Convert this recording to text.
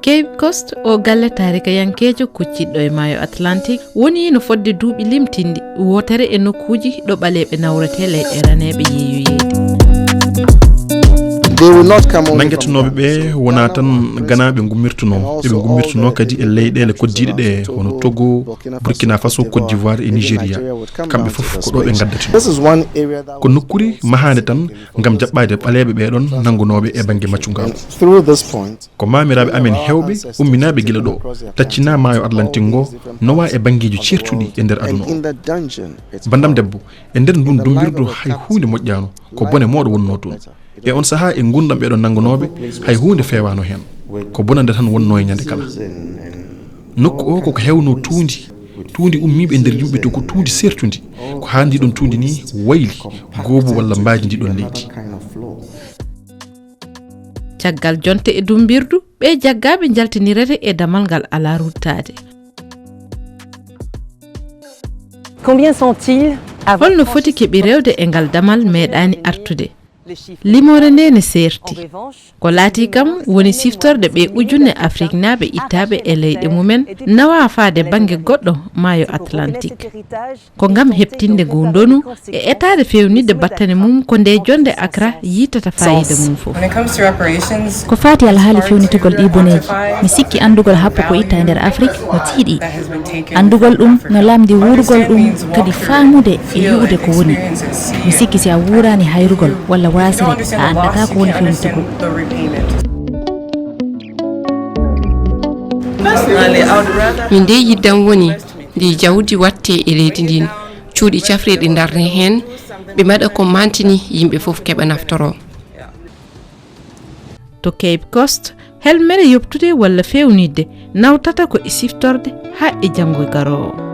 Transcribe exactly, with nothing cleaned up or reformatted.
Cape Coast, o galle taarikayankeejo kucciɗɗo e maayo Atlantique, woni no fodde duuɓi limtinɗi, wootere e nokkuuji ɗo ɓaleeɓe nawretee leyɗe raneeɓe yeeyoyeede. Nanngetnooɓe ɓe wonaa tan Gana ɓe ngummirtunoo, eɓe ngummirtunoo kadi e leyɗeele koddiiɗe ɗe, hono Togo, Burkina Faso, Côte d'Ivoire e Nigeria. Kamɓe fof ko ɗo ɓe ngaddatunoo. Ko nokkure mahaande tan ngam jaɓɓaade ɓaleeɓe ɓeɗon nanngunooɓe e bannge maccungaagu. Ko maamiraaɓe amen heewɓe umminaaɓe gila ɗo, taccinaa maayo Atlantique ngo, nowaa e banngeeji ceertuɗi e nder aduna o. Banndam debbo, e nder ndun dummbirdu hay huunde moƴƴaano, ko bone mooɗo wonnoo toon. E on sahaa e ngurndan ɓeɗon nanngunooɓe, hay huunde feewaano heen. Ko bonannde tan wonnoo e ñande kala. Nokku o koko heewnoo tuundi, tuundi ummiiɓe e nder yimɓe to ko tuundi sertundi. Ko haa ndi ɗon tuundi ni wayli, goobu walla mbaadi ndi ɗon leydi. Caggal jonte e dummbirdu, ɓee jaggaaɓe njaltinirete e damal ngal alaa ruttaade. Combien sont-ils avant Holno foti keɓi rewde e ngal damal meeɗaani artude? Limoore nde ne seerti. Ko laati kam woni siftorde ɓee ujunne Afriknaaɓe ittaaɓe e leyɗe mumen, nawaa faade bannge goɗɗo maayo Atlantique. Ko ngam heɓtinde ngu ndonu e etaade feewnitde battane mum ko nde jonnde Accra yiytata faayiida mum fof. Ko faati alhaali feewnitugol ɗii boneeji, mi sikki anndugol happu ko itta e nder Afrik no tiiɗi. Anndugol ɗum no lamndi wuurugol ɗum, kadi faamude e yi'ude ko woni. Mi sikki si a wuuraani hayrugol walla waasere, a anndataa ko woni feewnitugol. Min dey yiddam woni ndi jawdi watte e leydi ndin, cuuɗi cafrirɗi ndarne heen, ɓe mbaɗa ko mantini, yimɓe fof keɓa naftoro. To Cape Coast, helmere yoɓtude walla feewnitde nawtata ko e siftorde haa e janngo garoowo.